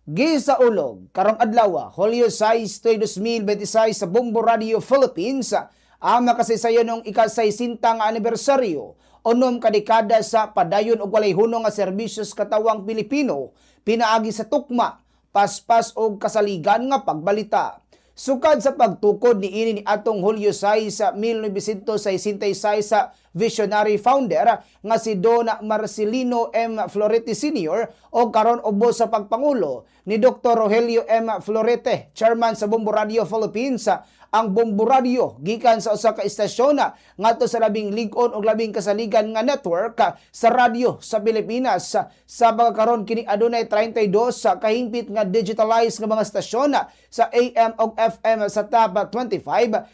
Gisaulog karong adlaw, Hulyo 6, 2026 sa Bombo Radio Philippines ang makasaysayanong ika-60 nga anibersaryo, 6 ka dekada sa padayon og walay hunong nga serbisyo sa katawang Pilipino pinaagi sa tukma, paspas og kasaligan nga pagbalita. Sukad sa pagtukod ni ini ni atong Hulyo 6 sa 1966 sa visionary founder nga si Don Marcelino M. Florete Sr. o karon ubos sa pagpangulo ni Dr. Rogelio M. Florete, chairman sa Bombo Radio Philippines, ang Bombo Radio gikan sa usa ka istasyon ngadto sa labing lig-on ug labing kasaligan nga network sa radyo sa Pilipinas. Sa pagkakaron, kini adunay 32 sa kahimpit nga digitalized nga mga istasyon sa AM ug FM sa top 25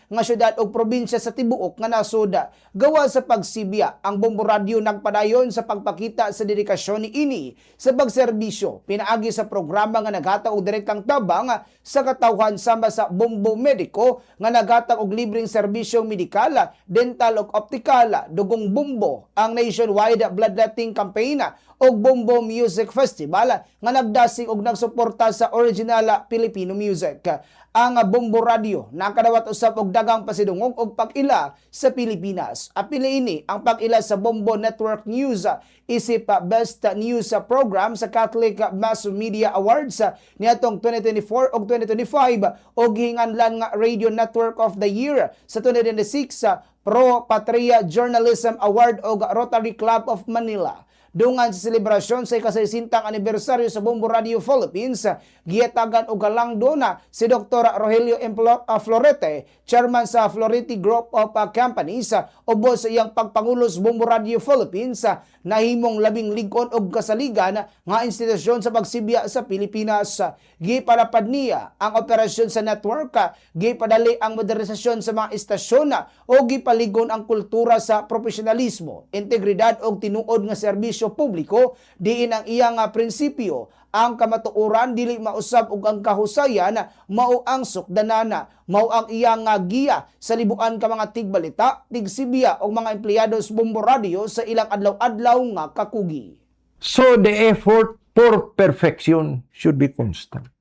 nga syudad ug probinsya sa tibuok nga nasod. Gawa sa pagsibya, ang Bombo Radio nagpadayon sa pagpakita sa dedikasyon ni ini sa pagserbisyo pinaagi sa programa nga naghatag og direktang tabang sa katawhan sama sa Bombo Mediko nga naghatag og libreng serbisyong medikal, dental ug optical, Dugong Bombo, ang nationwide bloodletting campaign, ug Bombo Music Festival nga nagdasig og nagsuporta sa original Filipino music. Ang Bombo Radio nakadawat usab og daghang pasidungog og pag-ila sa Pilipinas. Apil ini ang pag-ila sa Bombo Network News isip Best News Program sa Catholic Mass Media Awards niadtong 2024 ug 2025 ug gihinganlan nga Radio Network of the Year sa 2026 Pro Patria Journalism Award ug Rotary Club of Manila. Dungan sa selebrasyon sa ikasaysintang anibersaryo sa Bombo Radio Philippines, gihatagan og galardon na si Dr. Rogelio M. Florete, chairman sa Florete Group of Companies, ubos sa iyang pagpangulo sa Bombo Radio Philippines, nahimong labing lig-on og kasaligan nga institusyon sa pagsibya sa Pilipinas. Gipalapad niya ang operasyon sa network, gipadali ang modernisasyon sa mga istasyon o gipaligon ang kultura sa profesionalismo, integridad og tinuod nga serbisyo publiko, diin ang iyang prinsipyo, ang kamatuoran dili mausab ug ang kahusayan mao ang sukdanana, mao ang iyang giya sa libuan ka mga tigbalita, tigsibya og mga empleyado sa Bombo Radio sa ilang adlaw-adlaw nga kakugi. So the effort for perfection should be constant.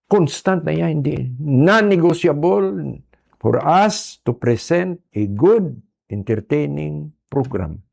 Constant na yan, hindi. Non-negotiable for us to present a good, entertaining program.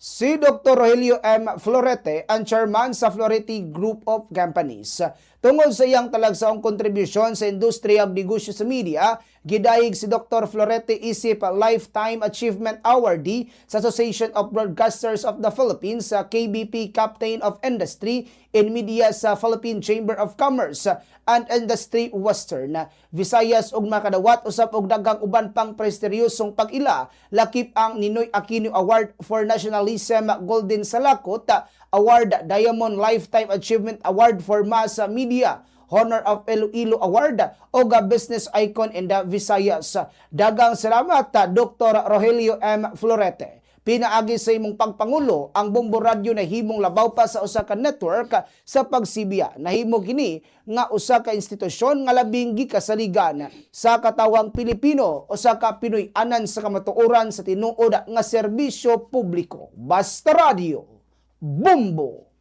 Si Dr. Rogelio M. Florete ang chairman sa Florete Group of Companies. Tungod sa iyang talagsaong kontribusyon sa industriya ug negosyo sa media, gidayeg si Dr. Florete isip Lifetime Achievement Awardee sa Association of Broadcasters of the Philippines, sa KBP Captain of Industry in Media sa Philippine Chamber of Commerce and Industry Western Visayas ug makadawat usab og daghang uban pang prestiyosong pag-ila, lakip ang Ninoy Aquino Award for Nationalism, Golden Salakot Award, Diamond Lifetime Achievement Award for Mass Media, Honor of Iloilo Award o Business Icon in the Visayas. Daghang salamat, Dr. Rogelio M. Florete. Pinaagi sa imong pagpangulo, ang Bombo Radio nahimong labaw pa sa usa ka network sa pagsibya. Nahimo kini nga usa ka institusyon nga labing gikasaligan sa katawang Pilipino, usa ka Pinoy-anan sa kamatuoran sa tinuod nga serbisyo publiko. Basta Radio, Bombo!